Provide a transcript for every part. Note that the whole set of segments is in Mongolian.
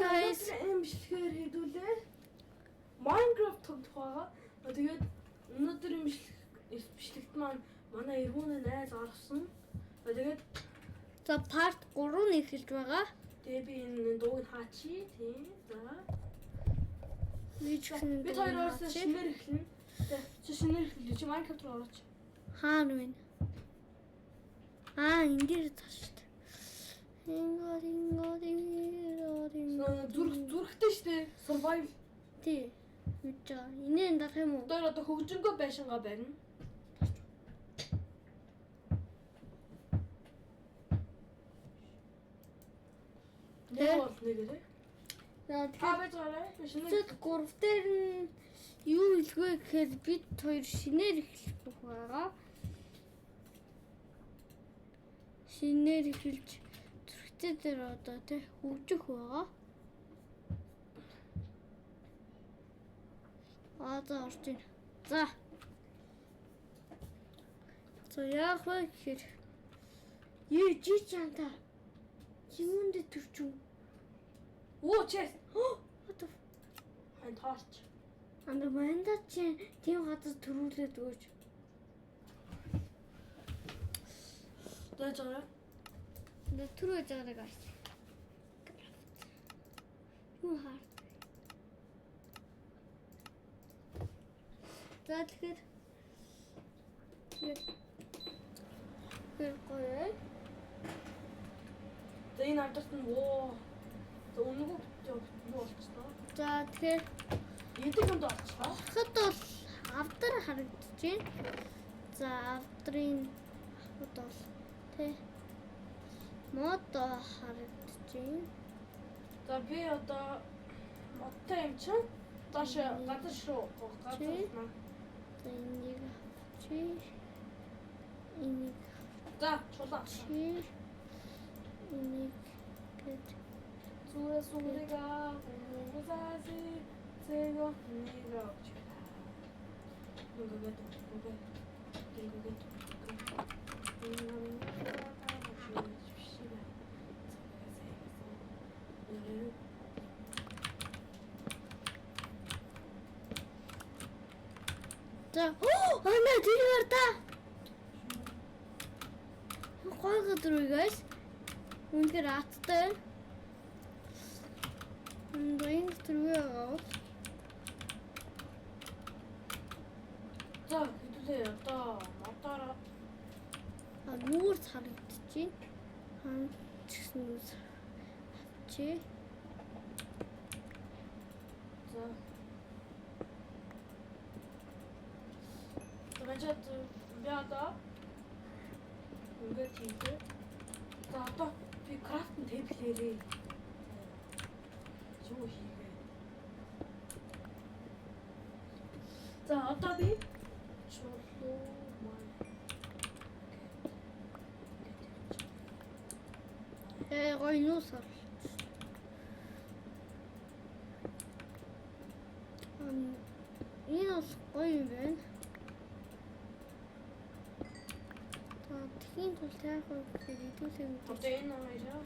Guys. Энэ бичлэгээр хэдүүлээ. Minecraft тоглох байгаа. Тэгээд өнөөдөр бичлэгт маань манай эргүүнээ найз орсон. Тэгээд За part 3 нь эхэлж байгаа. тэгээ би энэ дууг нь хаачи. Тийм. За. Би ч гэсэн Бид хоёр орсон шинээр эхэлнэ. Чи шинээр эхэллээ. Чи Minecraft руу орооч. Хаана вэ? Аа, энэ дээр цаа шүү дээ. Инго инго инго инго. Зүрх зүрхтэй шүү дээ. Survival. Тий. Мэдэж байгаа. Энийг дарах юм уу? Одоо хөгжингөө байшингаа барина. Нэг бол нэг лээ. За Та тэгэхээр байж байгаарай. Би шинээр Эпизод 3 дээр нь юу хэлэх вэ гэхээр бид хоёр шинээр эхлэх байгаа. Шинээр эхэлж зүрхтэй дээр одоо тий хөгжих байгаа. Аа за орж ийн. За. За яах вэ гэхээр Ее жи чанта. Юунд төрчүн? Оо chest. What the Хан таарч. Анда манда чи тийм газар төрүүлээд өгөөч. Дэж байгаа. Анда төрөөж байгаа guys. Юу хаар. За тэгэхээр тэр гоё. За энэ авдарт нь оо. За үнэгүй юу болчихлоо. За тэгэхээр Эдэг юмд болчихлоо. ороход бол авдар харагдаж байна. За авдрын авахд бол тэ мод харагдаж байна. За би одоо модтой юм чинь доош газар шүү. Газар наа. За энийг авчи. Энийг За чулаа. авчи. Энийг гэд Зүрэ сүрэга гүзази зэго нэгэ авч. Нүгэд нүгэ нүгэд За ана тэр бар та. Гой газар үү guys. Үнэхээр аттай. Энэ тэр юу байгаа вэ? За хэдүүлээ одоо модоор А нүүрс харагдчихээн. Хан ч гэсэн нүүрс авчи. За. Тэгээд би одоо ингээд хийлээ. За одоо би крафтын тэйблээрээ юу хийгээ. За одоо би чулуу маань Э гой нүүрс орлоо. Энэ бол гоё юм байна. За тхийн тулд яах вэ гэхээр хэдүүлээ мэдээж. Одоо энэ хоёроо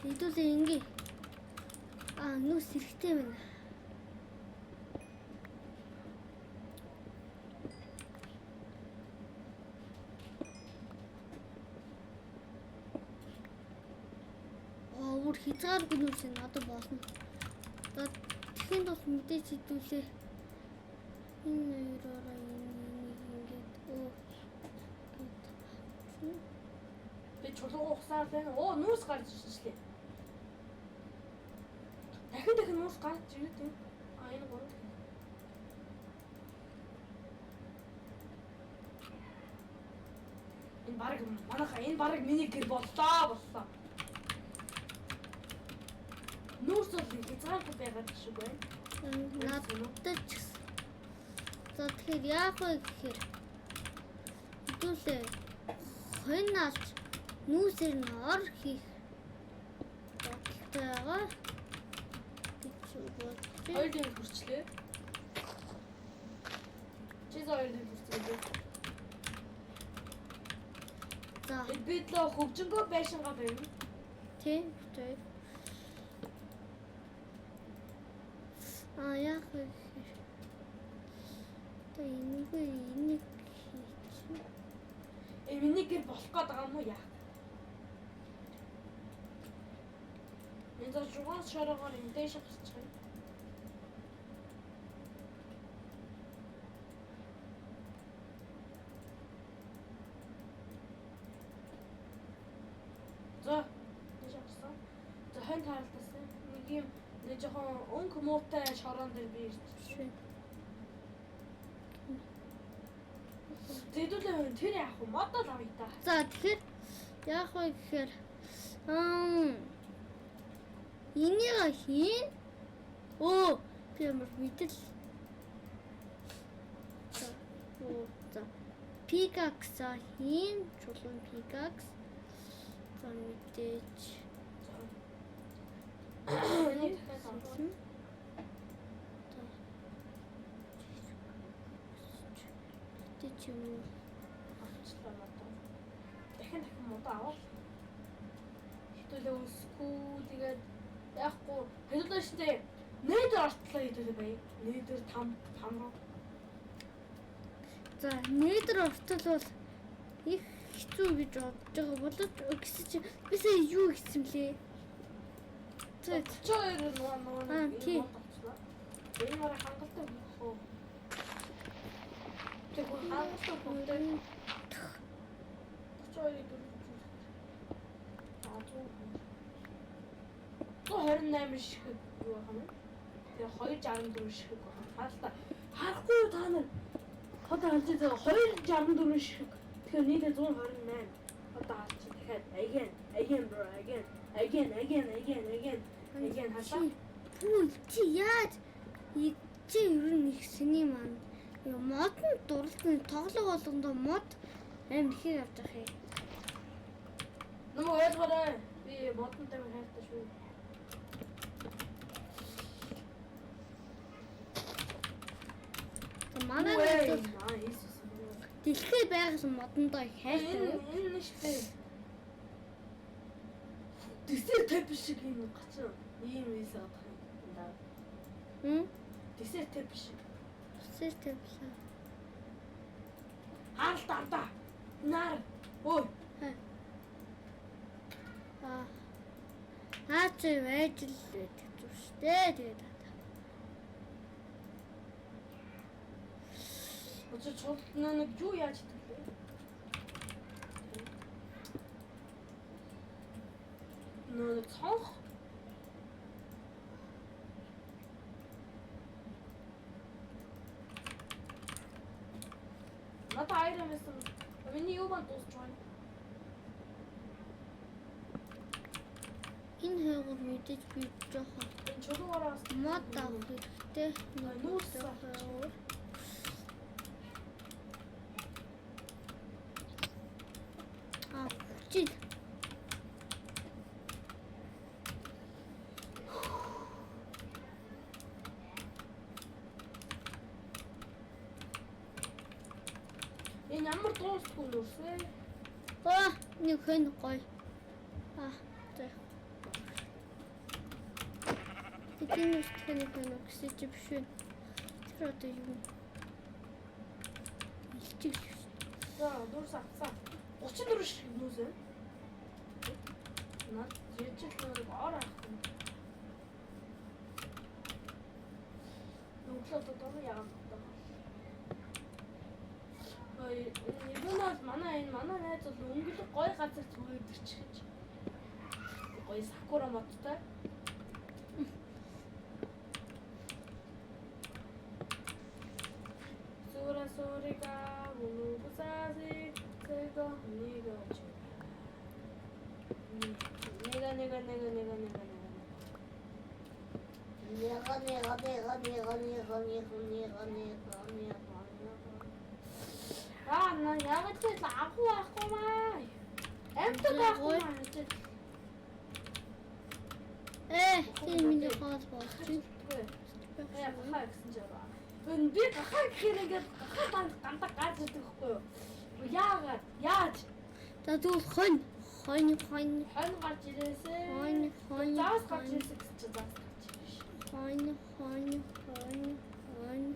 Хэдүүлээ ингээ. Аа нүүрс хэрэгтэй байна. Аа бүр хязгааргүй нүүрс нь одоо болно. За тхийн тулд мэдээж хэдүүлээ. Энэ хоёроо энэ ингээд өө гэд. Би чулуугаа ухсаар байна. Оо нүүрс гарч ирчихлээ. Дахин дахин нүүрс гарч ирээд байна. А энэ гурав дахин. Энэ баг манайха энэ баг миний гэр боллоо боллоо. Нүүрс бол хязгааргүй байгаа шиг байна. Надад ч гэсэн. За тэгэхээр яах вэ гэхээр хэдүүлээ хонь алж нүүсээр нь ор хийх бодолтой байгаа гэж бодож Хоёр байна. дээл хүрчлээ. Чи заа хоёр дээл хүрчлээ. За Бид лөө хөгжингөө байшингаа барина. тийм хоёр. А яах вэ гэхээр одоо энэгүй энийг хийчих. Миний гэр болох гээд байгаа юм уу яа? Энэ за жугаан шороогоор энэ дээш гарчих юм. За дээш гарсан. За хонь таарлаасан. Нэг юм нэг жоохон өнгө муутай шороон дээр би ирчих. Тэдүүлээ тэр яах вэ? Модоо л авъя та. За тэгэхээр яах вэ гэхээр энийг хийн. Өө би ямар мэдэл. За. Pickaxe хийн. Чулуун pickaxe. За мэдээж. Энийг дахиад авах. За. Тэ ч юм уу. Авчлаа модоо. Дахин модоо аваад. Хэдүүлээ өсөхгүй тэгээд яахгүй хэдүүлээ штэ. Нээдэр ортлоо хэдүүлээ бай. Нээдэр там руу. За нээдэр ортол бол их хэцүү гэж бодож байгаа боловч гэсэн чи би сая юу гэсэн блэ? За 32 нөө тий. Энэ мараа хангалттай өгөх үү? Тэр хангалттай өгөх. 32-ыг дөрвөлжүүлэх. Аа 128 ширхэг юу байх юм? Тэгээ 264 ширхэг байх. Хаалта харахгүй юу та нар? Одоо харж байгаа 264 ширхэг. Тэгэхээр нийтээ 128. Одоо харж дахиад again again bro again again again again again again хасаа. Пүү чи яаж чи ер нь их сэний маань модонд дурлалт тоглоо болгондоо мод аим ихээр авч явах юм. Намайг ойлгоорой. Би модонтой хайртай шүү. Манай найз дэлхий байгсан модондоо их хайртай. Энэ шүү. Десерт тайп шиг юм гачин. Ийм ийсээ гадах юм да. Хм? Десерт тайп шиг. Десерт тайп шиг. Хаалт ардаа. Нар. Ой. Аа. Наа чи байж л байдаг зү штэ тэгээд. Очиж чул нэг юу яаж идэх вэ? Нөө цонх. Надад айран байсан. Миний юу манд дуусч байна. Энэ хайгуур мэдээж би жоохон энэ чулуугаараа мод авах хэрэгтэй. Нүүрс хайгуур. Аа, хүчил. Энэ ямар дуусгүй нүүрс вэ? Аа, нэг хэн гоё. Аа, за. Тийм үстгэн нэг гэсэн чи биш үү? Тэр одоо юу? Илчиг шүү. За, нүүрс авцаа. 34 шиг нүүрс байна. Наад жижиг нэг ор авах юм. Нүглээ одоо доо яагаад одоо. Ой, энэ нь бол манай найз бол өнгөлөг гой газар зүгээд ирчих гэж. Гой сакура модтой. Сура сурига мунугусаси сэго нига чи. Нега нега нега нега нега нега. Нега нега нега нега нега нега нега нега нега. Аа, на яг л агуу байхгүй маа. Амтаг байхгүй маа. Тийм миний хоол болж байна. Яа, гахаа гэсэн чи байгаа. Энэ би гахаа гэхээр ингээд гахаа гандаа гарч ирдэг байхгүй юу? Яагаад? Яаж? За тэгвэл хонь хонь хонь Хонь гарч ирээсээ. Хонь хонь. Заас гарч ирээсээ гэсэн чи заас гарч ирсэн. Хонь, хонь, хонь, хонь.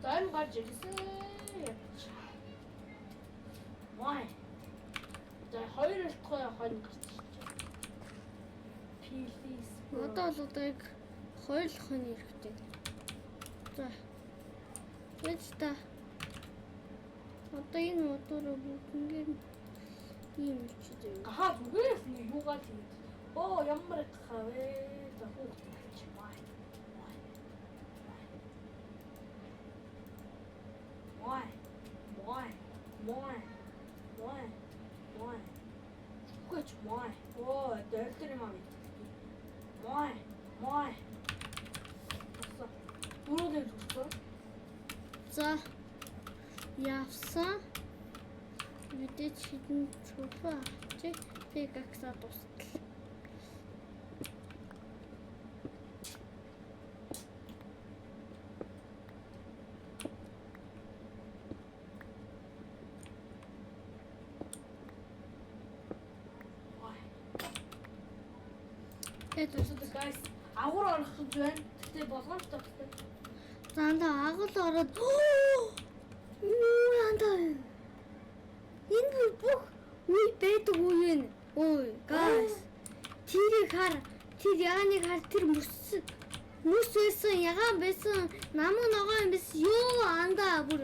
За энэ гарч ирсэн. Явчих. Май. За хоёр алтгой хонь гарч ирж. Please. Одоо бол одоо яг хоёр л хонь хэрэгтэй. За. Яаж та. Одоо энэ модороо бүгднгээр ийм ичдэг. Гахаа зүгээрээс нэг юугаа л хийд. Оо ямар гахаа вэ? За хүүхд болчих. Май. Май. Май. Май. Май. Май. Май. Үхэж май. Оо дөртөр юм аа. Май. Май. Дөрөв зүгсэн. За. Явсан. Мэдээж хэдэн чулуу авчих. Pickaxe-аа дустал. Май. Тэгээд Тэгвэл guys агуур орох гэж байна. Гэтэ болгоомжтой хэрэгтэй. За андаа агал ороод юу андаа энэ бүр бүх үе байдаг үе нь. Ой, guys. Тэрийг хар, тэр ягааныг хар, тэр мөс мөс байсан, ягаан байсан, намуу ногоон юм биш. Юу андаа бүр.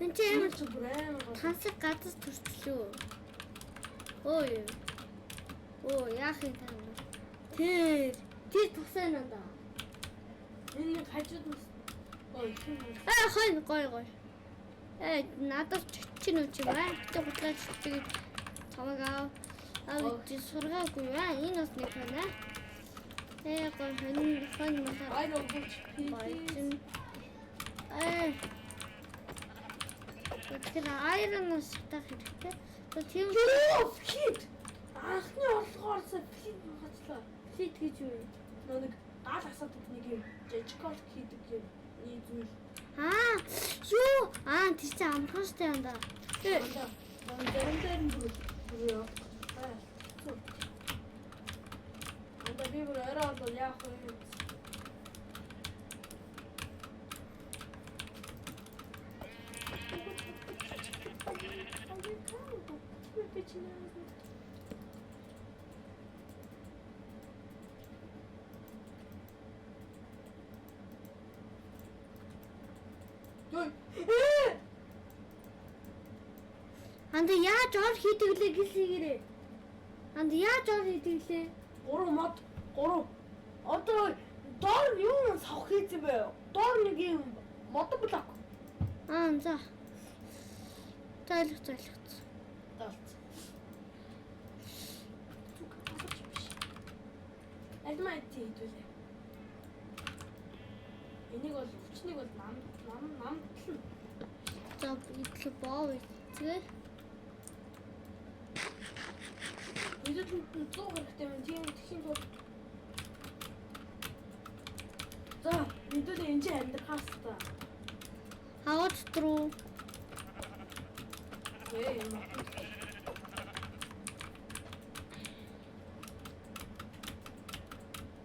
Энд чи амар Амар ч бүр амар гоо. тансаг газар төрчлөө. Ой. Оо, яах юм та нар? Тэр тэр тусаа надаа. Энэ нэг хажууд нь ой хин Аа хойно гой гой. Э надад чочин үуч юм аа. Гэтэ худлаа чичгээд чамайг аав. Аав чи сургаагүй аа. Энэ бас нэг байна. Э гой хонь хонь махаа. Ай нөгөөч. Баяжин. Э. Тэгэхээр iron шатах хэрэгтэй. За тийм Юу хит. Анхны орлогоорсоо flint хацлаа. flint гэж юу юм? Нөө нэг гал асаадаг нэг юм жижигкол хийдэг юм. Нэг зүйл. Аа юу? Аа тэр чинь амархан штэ андаа. Э. Зарим дээр нь бүр бүр яа. Анда би бүр орой болол яах вэ? Йой. Ээ! Анда яаж ор хийдэг лээ гэлийгэрээ. Анда яаж ор хийдэг лээ? 3 мод 3. Одоо доор нь юу савх хийсэн бэ? Доор нэг юм модон блок. Аа за. За ойлгоц ойлгоц. Даалц. Зүг асууч биш. Альма эти хийдүүлээ. Энийг бол өвчнийг бол нам нам намтлна. За идэл боо идэ. Бидэнд нь 100 хэрэгтэй байна. Тийм тэгхийн тулд. За, бид энэ чинь амьдрахаас та. Хаваа дотор уу? Ээ юм.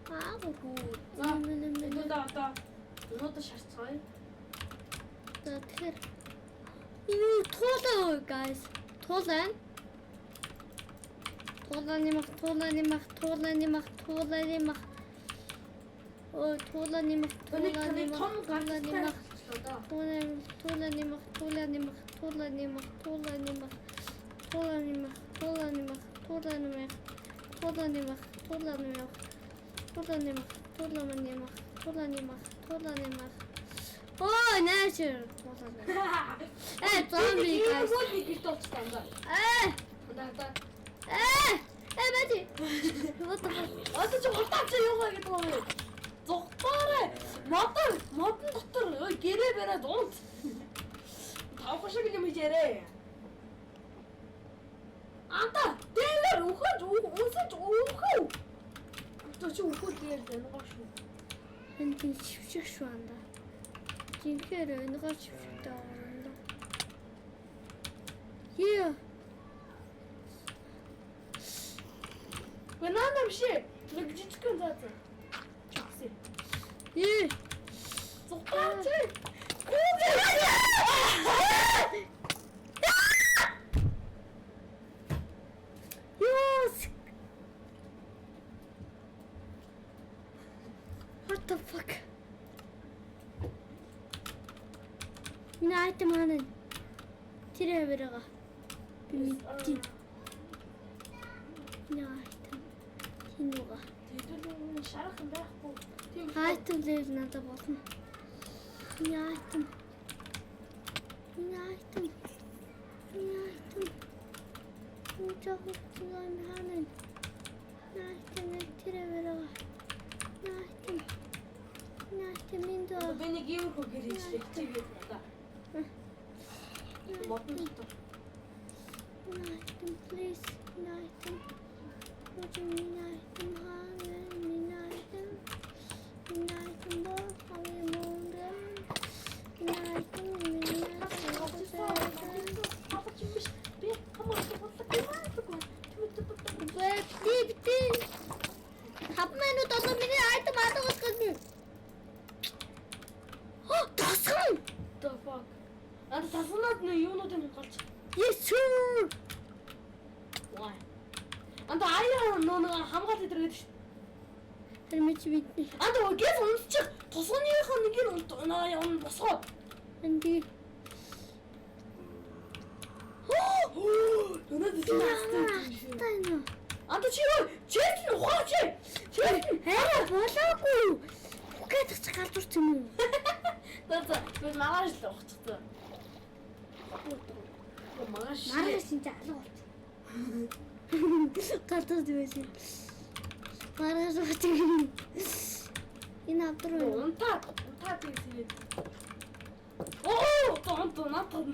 Аа гоо. За, Өнөөдөр одоо өнөөдөр шарцгаая. За тэгэхээр юу туулаа guys. Туулаа. Туулааны мах, туулааны мах, туулааны мах, туулааны мах. Ой, туулааны мах, туулааны мах, том туулааны мах. одоо. Туулааны мах, туулааны мах, туулааны мах, туулааны мах, туулааны мах, туулааны мах, туулааны мах, туулааны мах, туулааны мах, туулааны мах, туулааны мах, туулааны мах, туулааны мах. Оо, наашир туулааны. Э, зомби guys. Ийм нэг гэрт болчихсон юм да. Э, Одоо э, э, бати. What the fuck? Одоо чи хурдан чи юугаа гэдэг юм бэ? Зугтаарай. Модон модон дотор ой гэрээ бариад унт. Тавх шиг юм хийжээрэй. Анта дээвэр үхэж үсэж үхв. Одоо чи үхвэл дээр энэгаа шүү. Энэ тийм шивших шүү анда. Жинхээр энэгээр шившихтэй байгаа юм да. Ее. Вэнаа биш ээ. Нэг жижигхэн заа заа. Чагсээ. Ээ. Зугтаач. Юу? What the fuck? Энэ item хаана? Тэр авирага. Би мэдтий. Энэ item. Тинуга. Тэдүүл шарах юм байхгүй. Тийм. Item level надад болно. Энэ item. Энэ item. Энэ item. Энэ жоохон юм хаана? Энэ item нэг тэр авирага. Энэ item. Энэ item энд доо. Би нэг иймэрхүү гэр хийчихлээ. Хичээгээд надаа. Модон дотор. Энэ item please. Энэ item. Энэ item хаана? Энэ item. Энэ item боо хамгийн мундаг. Энэ item энэ item. Хавч юм биш. Би хамаагүй бодлоо. Бити бити. 5 минут одоо миний item алга болох гэсэн. Хоо тосгон. The fuck. Аа таснаад нэ юунуудыг хулгайлж. Yes sir. Why? Анда аяа нөө нэг хамгаалт өдр гэдэг шүү. Тэр мэд бидний. Анда гэс унтчих. Тосгоныхоо нэг нь унт наа юм босгоо. Энд Өнөөдөр чи Тай нөө. Анда чи юу? Чэт нь ухаач. Чэт. Хараа болоогүй. Үгээд ч галзуурч юм уу? За за би маргааш л ухчихсан. Маргааш. Маргааш энэ алга болчих. Галзуурч байсан. Маргааш ухчих. Энэ авдар байна. Унтаа унтаа тийгээд. Оо, тонто надад.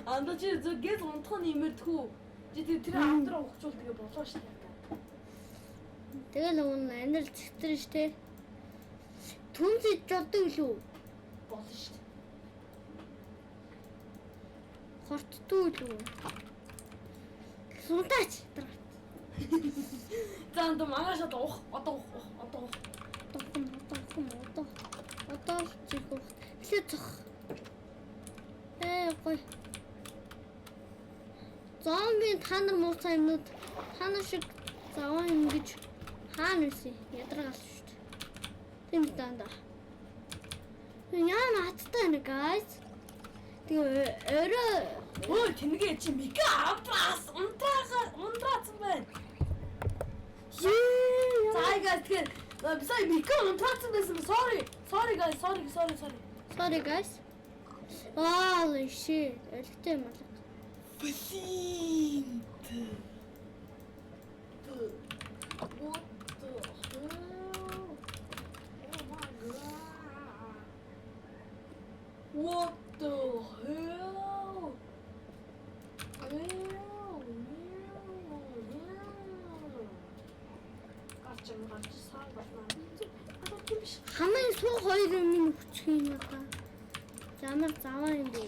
Анда чи зөв гэс унтах нь имэрдхүү. Чи тэр авдраа ухчвал тэгээ болоо шүү дээ. Тэгэл уун амьдрал цэгтэр ш тэ. Түнс идэж болдог илүү. Болно шүү дээ. Хортдгүй илүү. Сунтаач. За анда маргааш одоо ух, одоо ух, ух, одоо ух. Одоо одоо одоо одоо л чих ух. Эхлээд цох. Ээ гой. Зомби та нар мууцаа юмнууд та нар шиг заваа юм гэж хаана үсэн ядаргаал шүү дээ. Тийм дандаа. Яа наадтай байна guys. Тэгээ орой Өө тэнгээ чи Мика авдраас унтраага унтраацсан байна. Ее. За guys тэгэхээр сая Мика унтраацсан байсан. Sorry. Sorry guys, sorry, sorry, sorry. Sorry guys. Аа shit. Өлегтэй юм алга. Flint. What the hell? Oh my god. What the hell? Hell, hell. Гарч юм гарч сан болно. Одоо тийм биш. Хамгийн суу хоёр юм минь хүчих юм одоо. Ямар заваа юм бэ?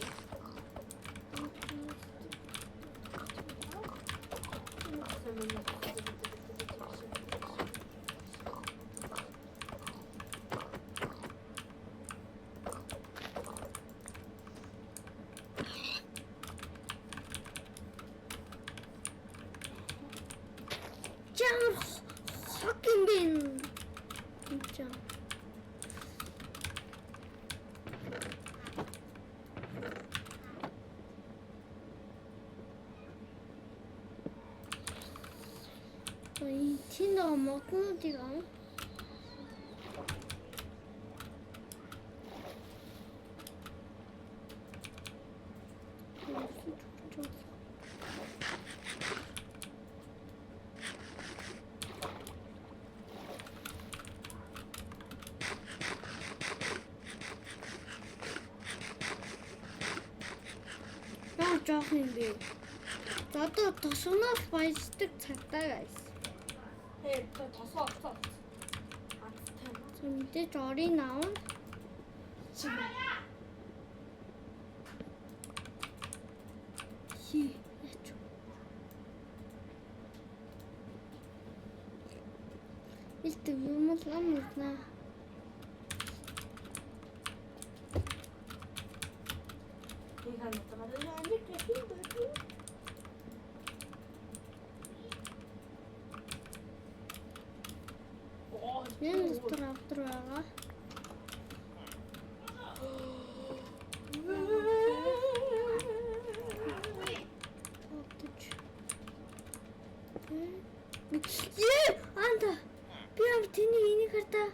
Чи ямар хог юм бэ? Энэ чи. Ой, тэнд байгаа моднуудыг ав. Яа жоох юм бэ? За одоо тосгоноос баяждаг цагтаа guys. Ээ, тосоо олцоо. Азтай. За мэдээж орын аав. Чи Хи яач. Илт юм л ам нүрнэ. Би ханаа тагаа нэг хин дөө. Энэ дотор автор байгаа. Автож. Ээ, анда. Би ямар тэний энийг хартаа.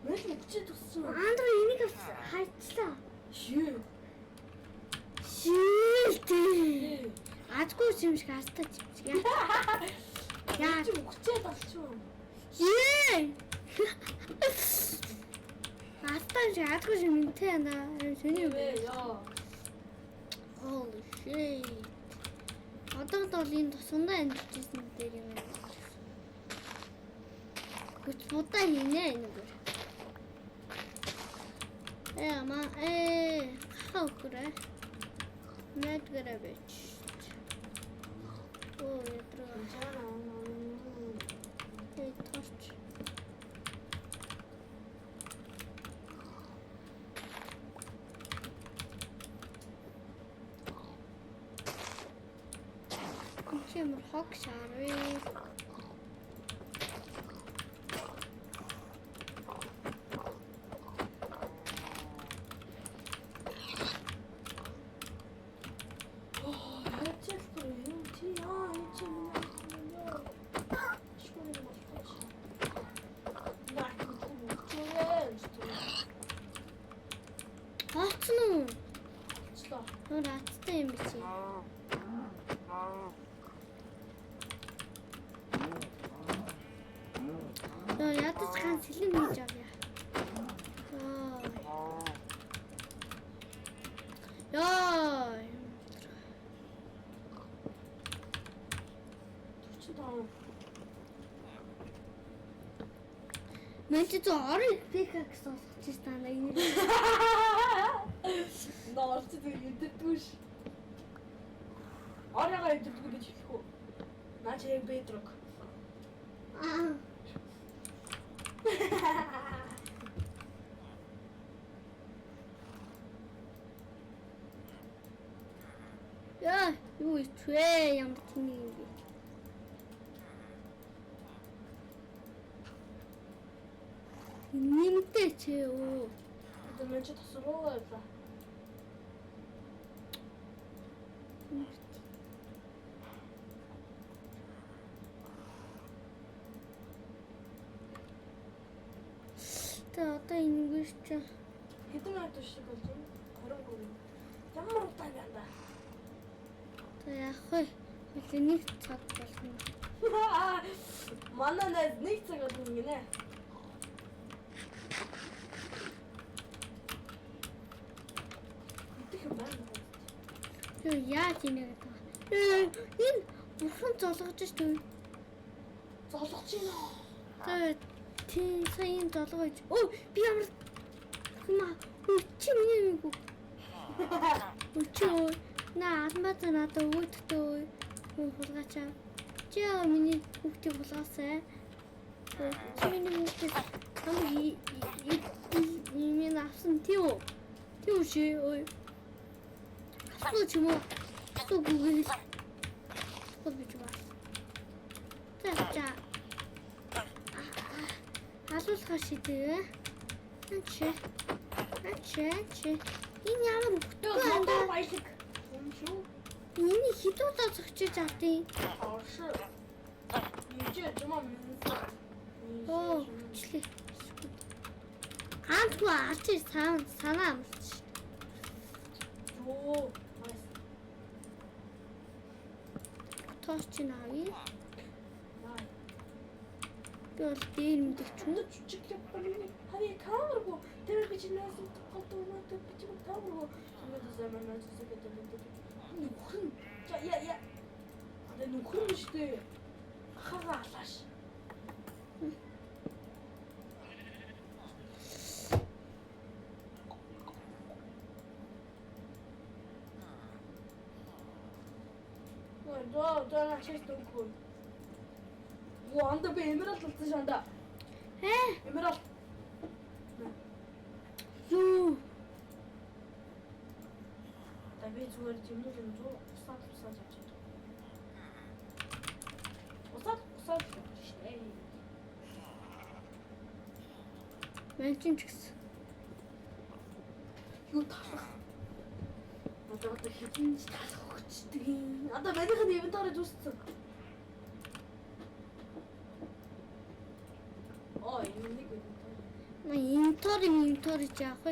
Мэл үгчээ туссан. Андра энийг хайчлаа. Шээ. Шилтэй. Азгүй юм шиг астаж юм шиг. Яа. Чи үгчээ талчих. Ее. Астаж шиг азгүй юм те анда. Сэний юм. Яа. Holy shit. Одоо бол энэ тусгандаа амьдарч ирсэн дээр юм. Гүц будаа хийнэ энэ бүр. Э ма э хаа өгөрэй. Мэдгэрэ бич. Оо ядраа. Э торч. Чи ямар хог шарвэ. Яаж л юм чи яа энэ чи миний яа. Шүн юм болчих. Наа чи Хооцсон уу? Очлоо. Нөр аттай юм би чи. Йоо ядаж ганц сэлэм хийж авъя. Йоо. Йоо. 45. Мэн чи зөө орон пикакс сонсож байна энэ. Наа орч зүг юддгүй ш. Оройгоо юддгүй гэж хэлэх үү? Наа чи яг бедрок. Аа. Яа, юу ичвэ ямар тэнийг юм бэ? Нэмтэй чи өө. Одоо мэн чи тос руу явлаа. Тэ одоо ингэвч чи Хэдэн минут шиг болж байна? 23. Ямар удаан юм да. одоо яах вэ? Хөл нэг цаг болно. Манай найз нэг цаг болно гинэ. Идэх юм байна. Юу яаж ийнэ гэдэг. Ээ, энэ бурхан золгож шүү. Золгож байна. За тийм сая энэ золгож. Өө би ямар хма өө чи миний юм гүү. Өө чи өө на алмаа надад өгөөдтэй өө. Хүн хулгайчаа. Чи яа миний хүүхдийг хулгаасай. Өө чи миний хүүхдийг хамаг юм авсан тийм үү? Тийм үү чи өө. Авсан ч юм уу? Авсангүй гэл. Тэгвэл би ч байна. За за. Алуулахар шийдэв. Анч. Анч анч. Энэ ямар Йоо, хөвгтэй модор андаа. баялаг. Юм шүү. Энийг хэд удаа зогчиж авдیں۔ 老师，你这什么名字？ Оо, хүчлээ. Ганцгүй алж ир сан санаа амарч. Йоо, nice. Тоос чинь авъя. Nice. Би бол дээр мэдэх ч юм. Чүндэ жүжиглэх болов. Хари камергүй. Тэр гэж нээсэн голдоо өнөөдөр би чиг камергүй. Чүндэ замаа нээсэн гэдэг юм. Нүхэн. За я я. Одоо нүхэн биш дээ. Ахаага алааш. Ой, доо, доо, чэс дөнгөө. Ванда би эмералд болсон шанда. Ээ? Emerald. Юу? За би зүгээр жимнүүд юм 100 усаад усаад явж байна. Усаад усаад явж штэ. Мэн чинь ч гэсэн. Юу талах? Одоо хэдэн ч талах өгчдөг юм. Одоо манийх нь инвентори зүүссэн. Оо, энэ нэг инвентори. Маа инвентори инвентори яах вэ?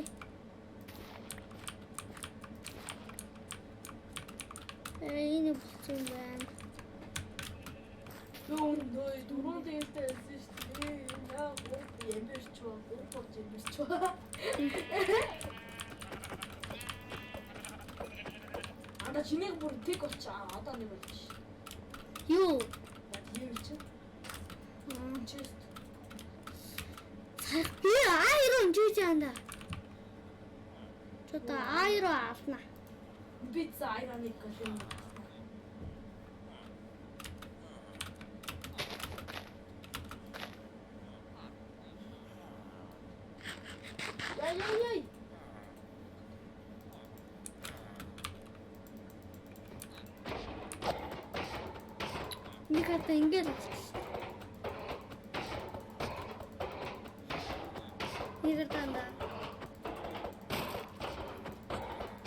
Энэ болсон байна. Юу нөө дөрөв дээртэй байсан шүү дээ. Яа, гоо ямарч ба, гоо болж ямарч ба. Анда чинийг бүр тэг болчих. Одоо нэг болчих. Юу? Юу чи? Chest. Би iron жиж анда. Чота iron авна. Би за iron-ыг голем. Яа яа яа. Нэг хата ингэж авчих. Нэг хатанда.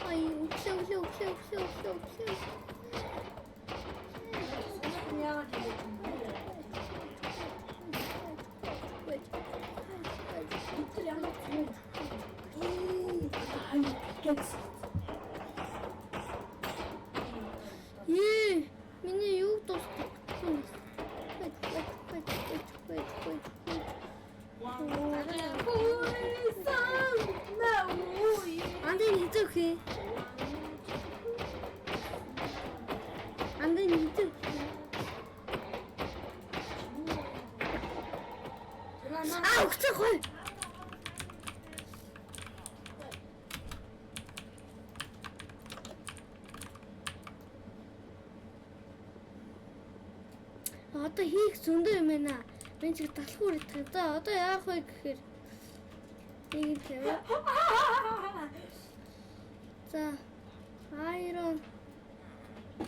Ай, өглөө өглөө өглөө өглөө өглөө өглөө. Сонирх нь яагаад ингэж юм бэ? Бид нар ямар юм? Ай, гэц. Ээ, миний юу дуусдаг юм бэ? Wait, wait, wait, wait, wait, wait, wait. Андын хизээх ээ. Андын хизээх. Аа, өгцөх хой. Одоо хийх зөндөө юм байна. Мен чиг талхуур идэх. За одоо яах вэ гэхээр нэг юм тавиа. За iron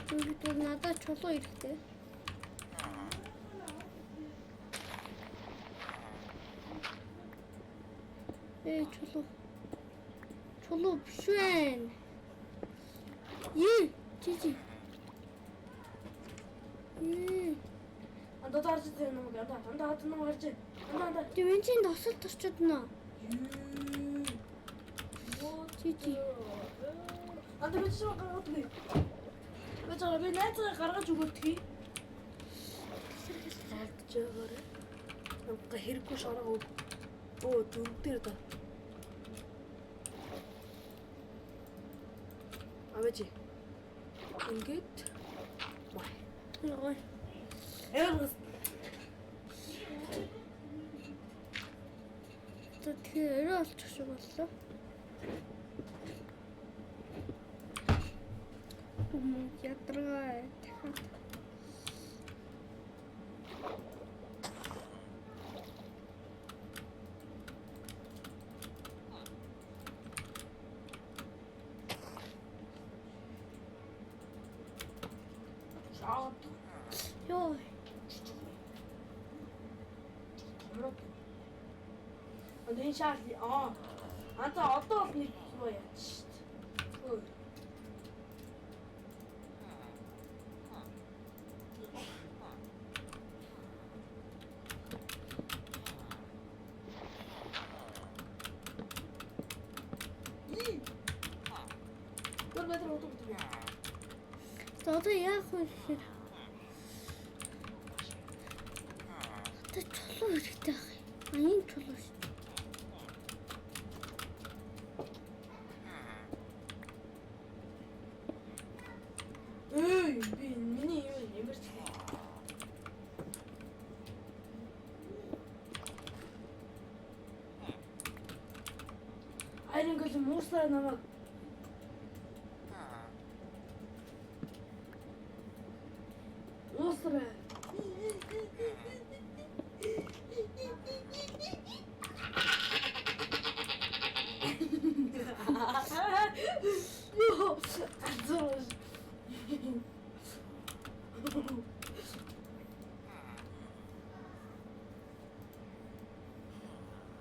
зүгт надад чулуу хэрэгтэй. Ээ чулуу. Чулуу биш байна. Ээ чичи. Ээ Анда дарж ирсэн юм уу? Анда анда хад нам гарч. Анда анда. Чи мен чинь тосолт орчодно. Чичи. Анда би чи гаргаад үгүй. Би жаа би найзгаа гаргаж өгөөдгий. Алдж байгаарэ. Намга хэрэггүй шараа өг. Өө дүн дээр да. Аваач. Ингээд. Май. Ой. Эврс. За тэгэхээр орой болчих шиг боллоо. Хүм ядаргаа дахиад. Шаад. Йоо. Томроод. Одоо энэ шал аа. Анда одоо бол нэг юу яаж шít. Өө. Гэр метр удаа битгий. За одоо яах вэ гэхээр одоо чулуу хэрэгтэй байх юм. А энэ чулуу шүү. Эй, би миний юм ямарч. Айрын гол мууслаа намайг Ууслаа. Галзуу.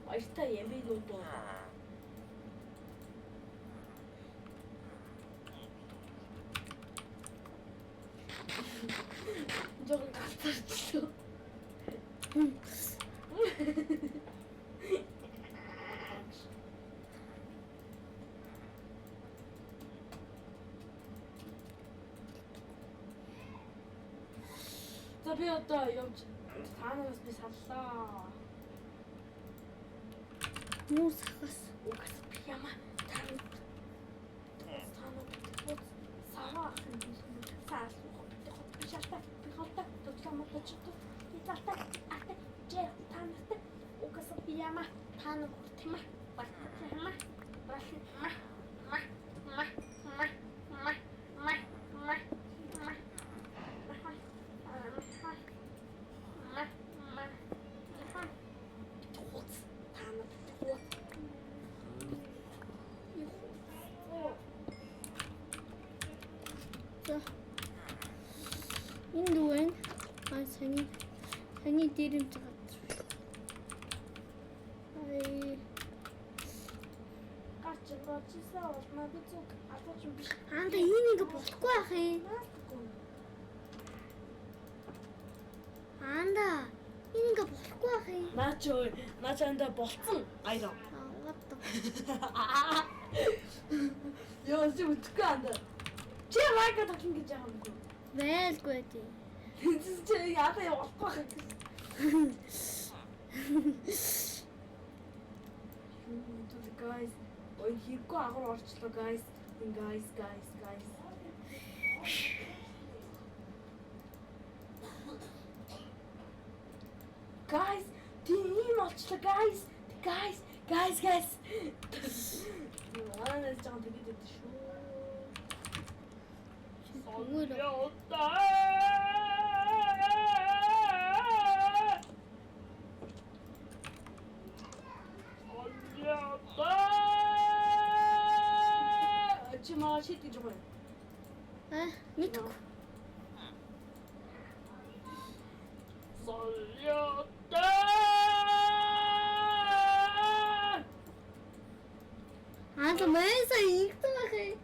Баяртай ямиг нүдөө. Жохон галзарчлаа. За би одоо явж та нараас би саллаа. Муу сахас. Угаас би яма та нар саваа ах юм саалах би шалтай би холтой тоглоом болчихсон. Би залтай артай жээ та нартай угаас би яма та нар хүртэмэ бартма ма ма ма ма ма ма ма ма ма ма ма хуц та нар хуц. За. Энэ юу вэ? Аа саяны дээрэмж газар. Ай Гарч болчихсон улмаа би зүг алууч юм биш. Анда энэ ингэ болохгүй байх юм. Анда энэ ингэ болохгүй байх юм. Наач өө наач анда болцсон аяа. What the Яа чи үтгэхгүй анда. Чи лайк тоглоно гэж байгаа юм уу? Байлгүй тий. Чи яалаа явахгүй байх юм. Юу гэдэг guys. Ой хэрэггүй агар орчлоо guys. Guys guys guys. Guys, тийм олчлоо guys. Guys, guys, guys. Манай жаахан тэгээд өгдөө шүү. Зүгээр. Чи маа шид гэж байгаа юм. Аа, мэдгүй. Аа, мэйса игдэх байх юм.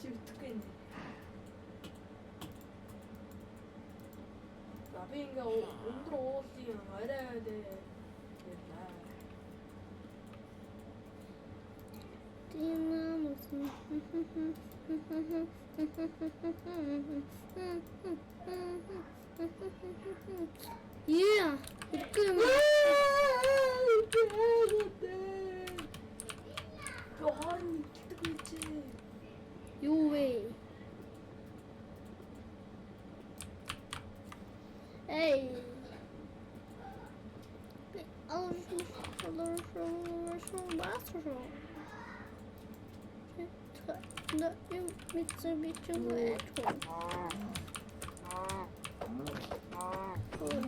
Чи үтгэхгүй юм. За би ингээ өндөр уулын орой дээр ярьлаа. Яа, хэрэггүй юм. Би хоорн иддэг үгүй. Юу вэ? Эй.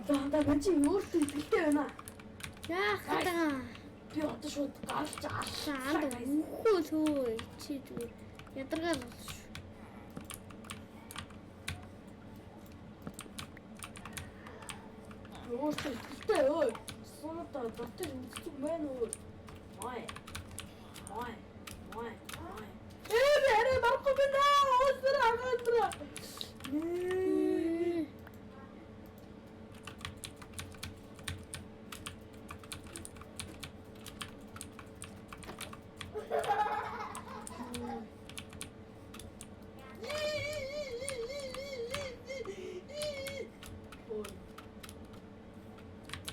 За да чи өөртөө итгэлтэй байна. Яах гэдэг аа. Би одоо шууд галж аллаа. Анда үхүү төө чи зүгээр ядаргаал болно шүү. Би өөртөө итгэлтэй өө. Сунуудаа дотор үздэг байна уу? Май. Май. Май. Май. Ээ би арай барахгүй байна. Өсөр агаандра. Ой.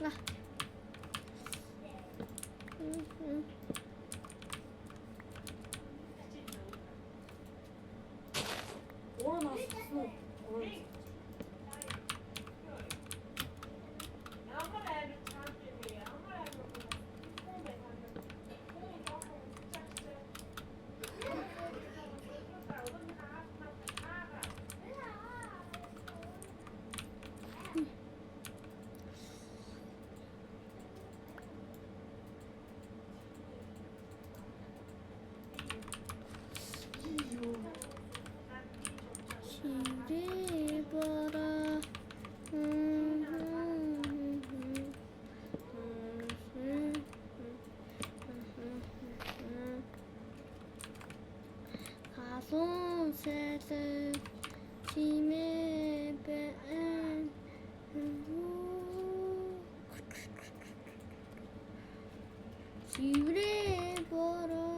На. Гурван нассан уу? Гурван. Ямар амар чанга юм бэ? Ямар амар хүн бэ та нар? Хүн жоохон үзчихсэн. Сэлэг чимээ бэн. Чиврээ бороо.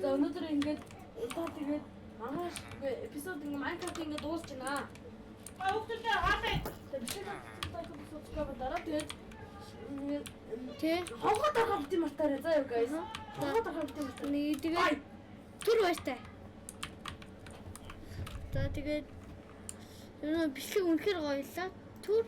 За, өнөөдөр ингээд удаа тэгээд маргааш үгүй episode ингээд Minecraft ингээд дуусч байна. А хүүхдүүдээ хаалаа. Тэгээд бичлэг like, subscribe дараа тэгээд ингээд Тэ. хонхоо дарахаа битгий мартаарай заа юу, guys. Хонхоо дарахаа битгий мартаарай. Нэг тэгээд түр баяртай. За, тэгээд энэ бичлэг үнэхээр гоё лаа. Түр